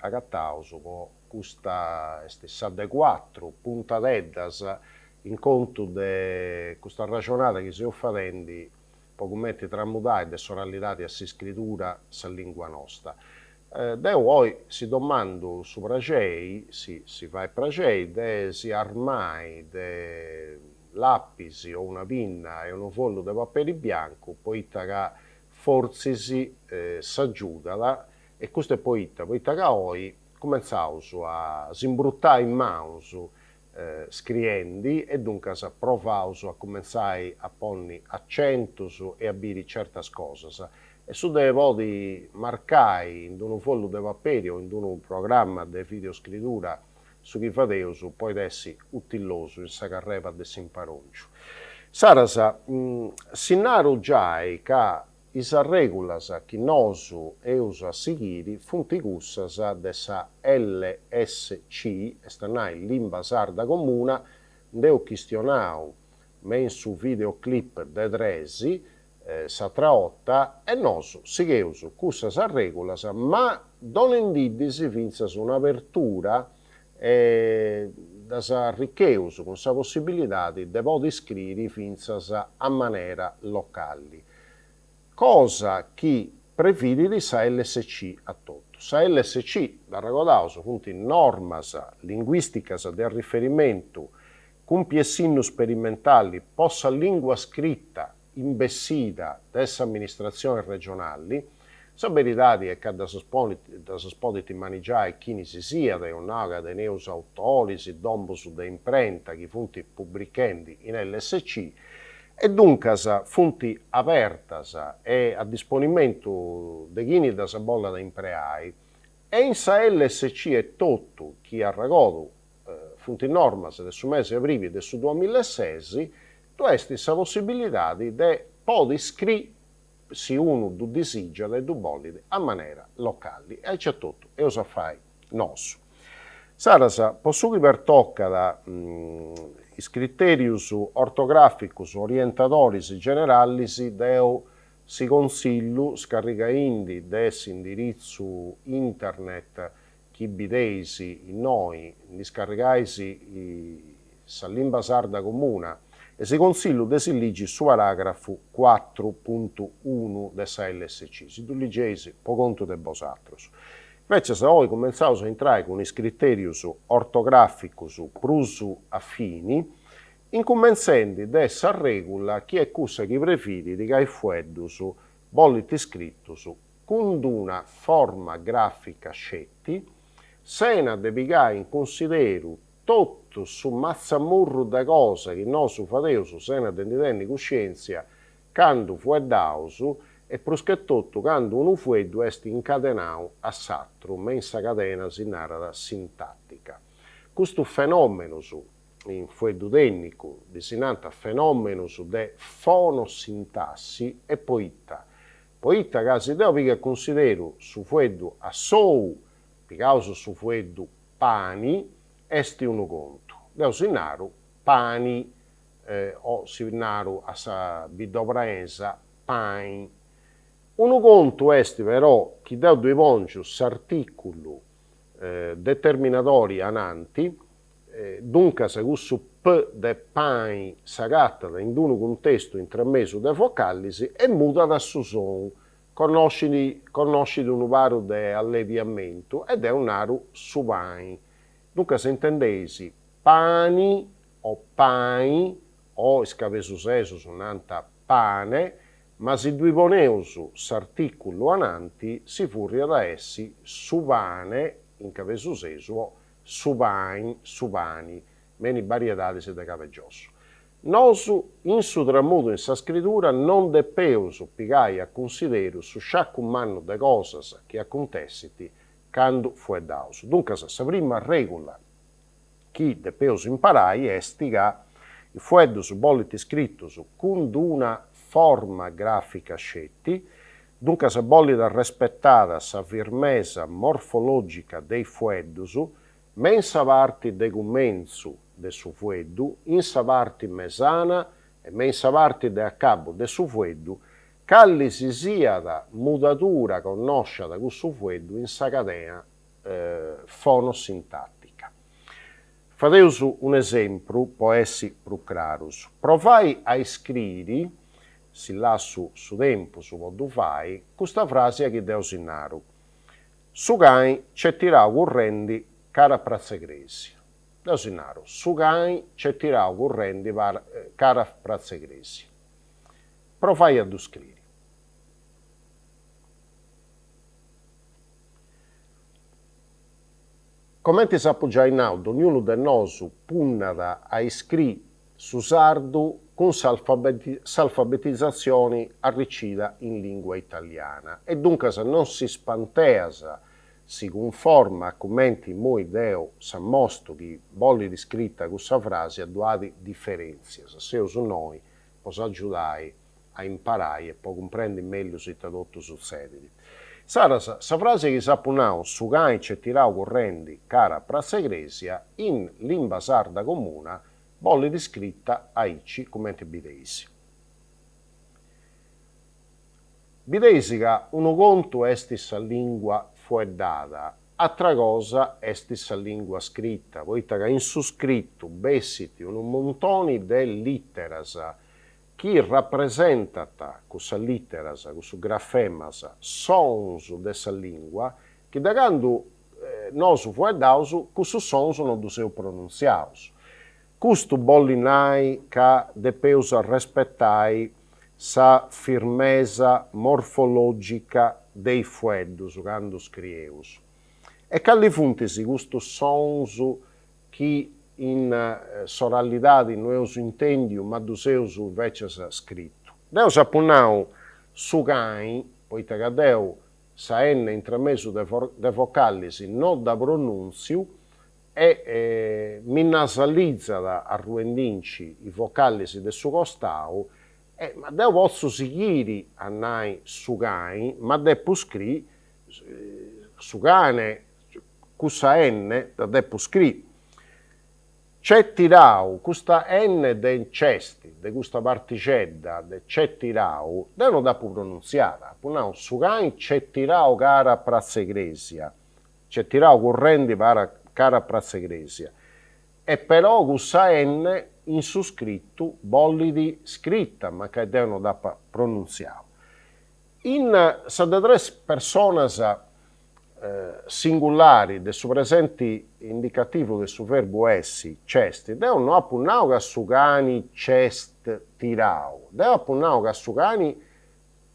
agataus po custa est sa de cuatru puntadeddas in contu de custa arraxonada chi seus fadendi po cumenti tramudai de s'oralidadi a s'iscridura sa lingua nosta. Deu oi si domandu su praxei, si si fait praxei, de si armai de lapis o una pinna e unu follu de paperi biancu poita ca fortzis s'agiudat e custu est poita, poita ca oi cumentzaus a s'imbrutai is manus scriendi e duncas provaus a cumentzai a ponni acentus e a biri certas cosas e su de podi marcai in d'unu follu de paperi o in d'unu programma de videoscridura su chi fadeus podit essi utillosu in sa carrera de s'imparòngiu. Insaras, si naru giai ca Is arrègulas chi nosu eus a sighiri funt cussas de sa lsc, est a nai Limba Sarda Comuna, nd'eus chistionau me in su videoclip de tresi s'atra 'orta, e nosu sigheus cussas arrègulas ma donendiddis fintzas un'abertura e ddas arricheus cun sa possibilidadi de podi scriri fintzas a manera locali, cosa chi previdit sa lsc a totu. Sa lsc, dd'arregodaus, funt normas linguìsticas de arriferimentu cun piessinnu sperimentali po sa lìngua scrita in bessida de s'amministratzioni regionali, sa beridadi est ca ddas ddas podit manigiai chini si siat, eus nau ca teneus autoris, domus de imprenta chi funt pubrichendi in lsc e duncas funt abertas e a disponimentu de chini ddas bollat impreai e in sa lsc etotu chi arregodu funt normas de su mesi 'e abribi de su duamilla e ses, ddu est sa possibilidadi de podi scri, si unu ddu disigiat e ddu bollit, a manera locali. E aici etotu eus a fai nosu. Insaras, po su chi pertocat is criterius ortograficus orientadoris generalis, deu si consillu, scarrigaindi de s'indiritzu internet chi bideis innoi, ndi scarrigais sa Limba Sarda Comuna e si consillu de si ligi su paràgrafu cuatru puntu unu de sa lsc, si ddu ligeis po contu de bosatrus. Invècias oi cumentzaus a intrai cun is critèrius ortogràficus prus a fini, incumentzendi de sa règula chi est cussa chi previdit ca is fueddus bollint scritus cun d'una forma gràfica sceti, sena de pigai in cunsideru totu su matzamurru de cosa chi nosu fadeus sena de ndi tenni cuscièntzia candu fueddaus e prus che totu candu unu fueddu est incadenau a s'atru me in sa cadena si narat sintàtica. Custus fenòmenus, in fueddu tènnicu, ddis nant fenòmenus de fonosintassi e poita Poita ca si deo pigu a cunsideru su fueddu a sou, pigaus su fueddu pani, est unu contu. Deo si naru pani o si naru a sa biddobraesa pain. Unu contu est però chi deo ddui pòngiu s'artìculu determinadori ananti, Duncas cussu p de pain s'agatat in unu cuntestu intramesu de vocalis e mudat su sonu, connoscit connoscit unu paru de allebiamentu e deu naru su pain. Duncas intendeis pani o pain o is cabesusesus nant pane, ma si ddui poneus s'artìculu ananti si furriat a essi su pane in cabesusesu o su pain, su pani, me in is bariedadis de cab'e giossu. Nosu, in su tramudu in sa scridura, non depeus pigai a cunsideru su sciacu mannu de cosas chi acuntessit candu fueddaus. Duncas, sa prima règula chi depeus imparai est ca is fueddus bolint scritus cun d'una forma gràfica sceti, Duncas bollit arrespetada sa firmesa morfològica de is fueddus me in sa parti de cumentzu de su fueddu, in sa parti mesana e me in sa parti de acabu de su fueddu, cali si siat mudadura connòsciat cussu fueddu in sa cadena. fonosintàtica. Fadeus un'esempru po essi prus crarus. Provai a iscriri, si lassu su tempus po ddu fai, custa fràsia chi deu si naru, Su cani c'est tirau currendi cara a Pratz'e Crèsia. Deu si naru, su cani c'est tirau currendi cara a Pratz'e Crèsia. Provai a ddu scriri. Comenti s'apu giai nau, dognunu de nosu punnat a iscri su sardu cun s'alfabetizatzioni arricida in lìngua italiana e duncas non si spanteas si cunforma a cumenti immoi deu s'ammostu chi bollit scrita cussa fràsia ddu at diferèntzias, seus innoi po s'agiudai a imparai e po cumprendi mellus ita totu sutzedit. Insaras, sa fràsia chi s'apu nau su cani c'est tirau currendi cara a Pratz'e Crèsia in limba sarda comuna bollit scrita aici cumenti bideis. Bideis ca unu contu est sa lìngua fueddada, atra cosa est sa lìngua scrita, poita ca in su scritu bessit unu muntoni de lìteras chi rapresentant cussas lìteras, cussus grafemas, sons de sa lìngua, chi de candu nosu fueddaus cussus sons no ddus eus pronuntziaus. Custu bollit nai ca depeus arrespetai sa firmesa morfològica de is fueddus candu scrieus. E cali funt custus sons chi in s'oralidadi no eus intèndiu ma ddus eus invècias scritu? Deu s'apu nau su cani, poita ca deu sa enne intramesu de vocalis no dda pronùntziu e mi nasalizat arruendinci is vocalis de su costau, e ma deu potzu sighiri a nai su cani, ma depu scri su cane, cussa enne dda depu scri. C'est tirau, custa enne de nc'est, de custa partixedda de c'est tirau, deu no dd'apu pronuntziada, apu nau su cani c'est tirau cara a Pratz'e Cresia, C'est tirau currendi cara a Pratz'e Cresia. E però cussa enne in su scritu bollit scrita, mancai deu no dd'apa pronuntziau. In sa de tres personas singulari de su presenti indicativu de su verbu essi, c'est, deu no apu nau ca su cani c'est tirau, deu apu nau ca su cani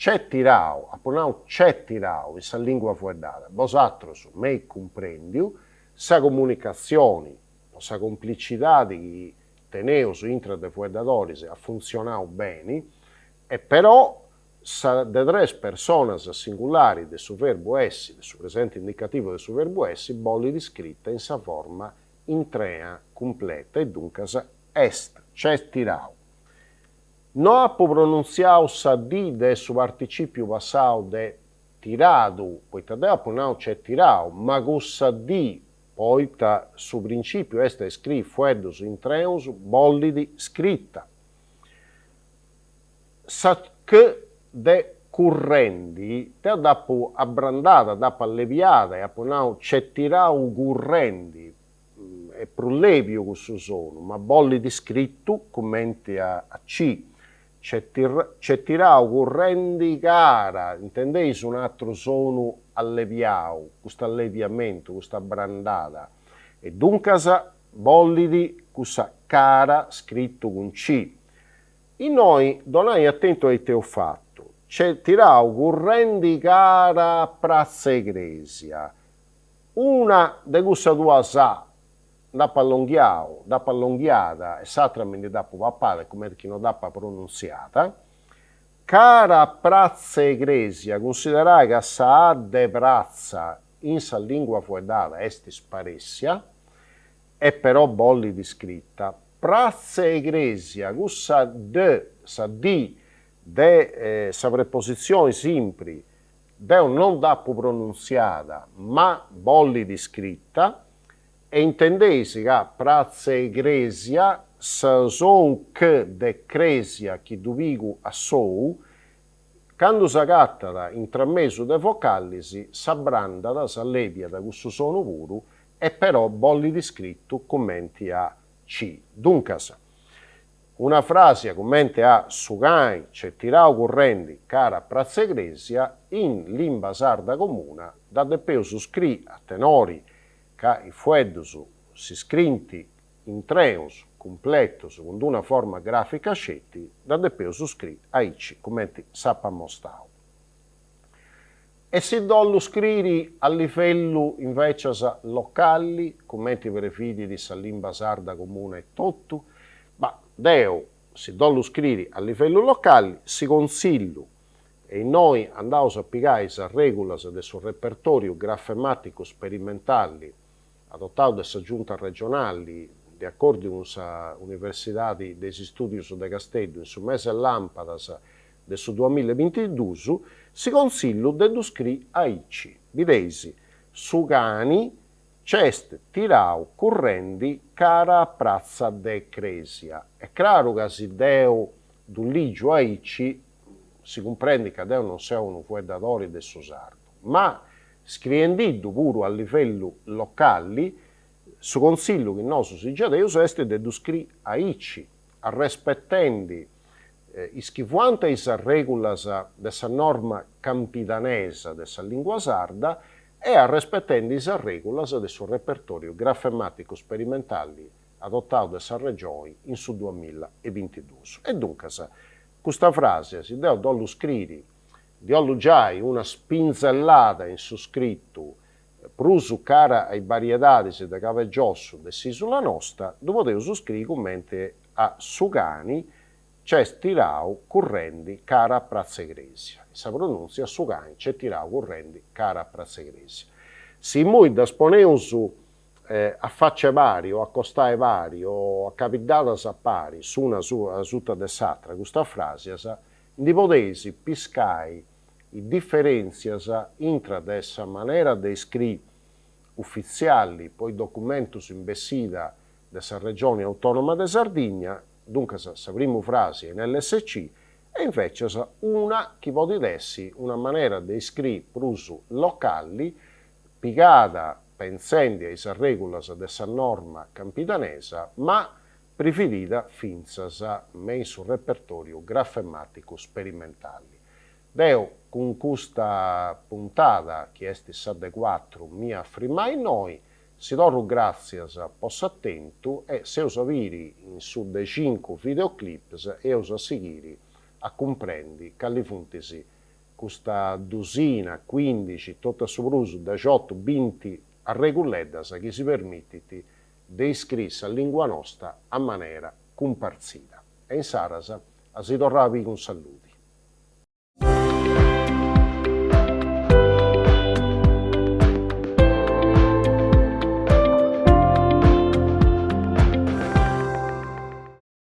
C'est tirau, apu nau c'est tirau in sa lingua fueddada, bosatrus m'eis cumprendiu, sa comunicatzioni po sa complicidadi chi teneus intra de fueddadoris at funtzionau beni e però sa de tres personas singulari de su verbu essi, de su presenti indicativu de su verbu essi, bollit scrita in sa forma intrea cumpleta e duncas est, c'est tirau. No apu pronuntziau sa D de su particìpiu passau de tiradu, poita deu apu nau c'est tirau, ma cussa D, poita su principiu est a scriri fueddus intreus, bollit scrita. Sa C de currendi, deu dd'apu abrandada, dd'apu allebiada e apu nau c'est tirau currendi, est prus lèbiu cussu sonu, ma bollit scritu cumenti a C, c'est tirau currendi cara, intendeis un'atru sonu allebiau, custu allebiamentu, custa abrandada, e duncas bollit cussa cara scritu cun C. Innoi donai atentu a ite eus fatu, c'est tirau currendi cara a Pratz'e Cresia, Una de cussas duas A nd'apo allonghiau, dd'apo allonghiada e s'atra mi ndi dd'apo papada cumenti chi no dd'apa pronuntziada. Cara a Pratz'e Cresia, cunsiderai ca sa A de pratza in sa lingua fueddada est sparessia e però bollit scrita. Pratz'e Cresia, cussa D, sa D de sa prepositzioni simpri Deu non dd'apu pronuntziada, ma bollit scrita, e intendeis ca Pratz'e Cresia, sa sou C de Cresia chi ddu pigu a sou, Candu s'agatat intramesu de vocalis s'abrandat, s'allebiat cussu sonu puru e però bollit scritu cumenti a ci. Duncas, una fràsia cumenti a su cani c'est tirau currendi cara a Pratz'e Crèsia in Limba Sarda Comuna dda depeus scri a tenori ca is fueddus si scrint intreus, cumpletus, cun d'una forma gràfica sceti, dda depeus scri aici cumenti s'apu amostau. E si dd'ollu scriri a livellu invècias locali, cumenti previdit sa Limba Sarda Comuna etotu? Bah, deu, si dd'ollu scriri a livellu locali, si contzillu, e innoi andaus a pigai is arrègulas de su repertòriu grafemàticu sperimentali adotau de sa Giunta regionali de acòrdiu cun sa Universidadi de is Istùdius de Casteddu in su mese 'e làmpadas de su duamilla e bintidus, si contzillu de ddu scri aici, bideis, su cani c'est tirau currendi cara a pratza de crèsia. Est craru ca si deu ddu lìgiu aici si cumprendit ca deu non seu unu fueddadori de su sardu, ma Scriendiddu puru a livellu locali, su contzillu chi nosu si giadeus est de ddu scri aici, arrespetendi is chi fuant is arrègulas de sa norma campidanesa de sa lìngua sarda e arrespetendi is arrègulas de su repertòriu grafemàticu sperimentali adotau de sa Regioni in su duamilla e bintidus. E duncas, custa fràsia, si deu dd'ollu scriri Ddi 'ollu giai una spinzellada in su scritu prus cara a is bariedadis de cab'e giossu de s'isula nosta, ddu podeus scriri cumenti a Su cani c'est tirau currendi cara a Pratz'e Cresia. In sa pronùntzia su cani c'est tirau currendi cara a Pratz'e Cresia. Si immoi ddas poneus a fac'e pari o a costa'e pari o acabiddadas a pari s'una asuta de s'atra custas fràsias, Ndi podeis piscai is diferèntzias intra de sa manera de iscrì ufitziali po is documentus in bessida de sa Regioni Autònoma de Sardigna, duncas sa primu fràsia in lsc, e invècias una chi podit essi una manera de iscrì prus locali, pigada pentzendi a is arrègulas de sa norma campidanesa, ma previdida fintzas me in su repertòriu grafemàticu sperimentali. Deu cun custa puntada, chi est sa de cuatru, m'ia a frimai innoi, si torru gràtzias po s'atentu e s'eus a biri in su de cincu videoclips e eus a sighiri a cumprendi cali funt custa dusina, cuindixi, totu a su prus dexiotu, binti arreguleddas chi si permitint de iscrì sa lingua nosta a manera cumpartzida. E insaras a si torrai a bì cun salludi.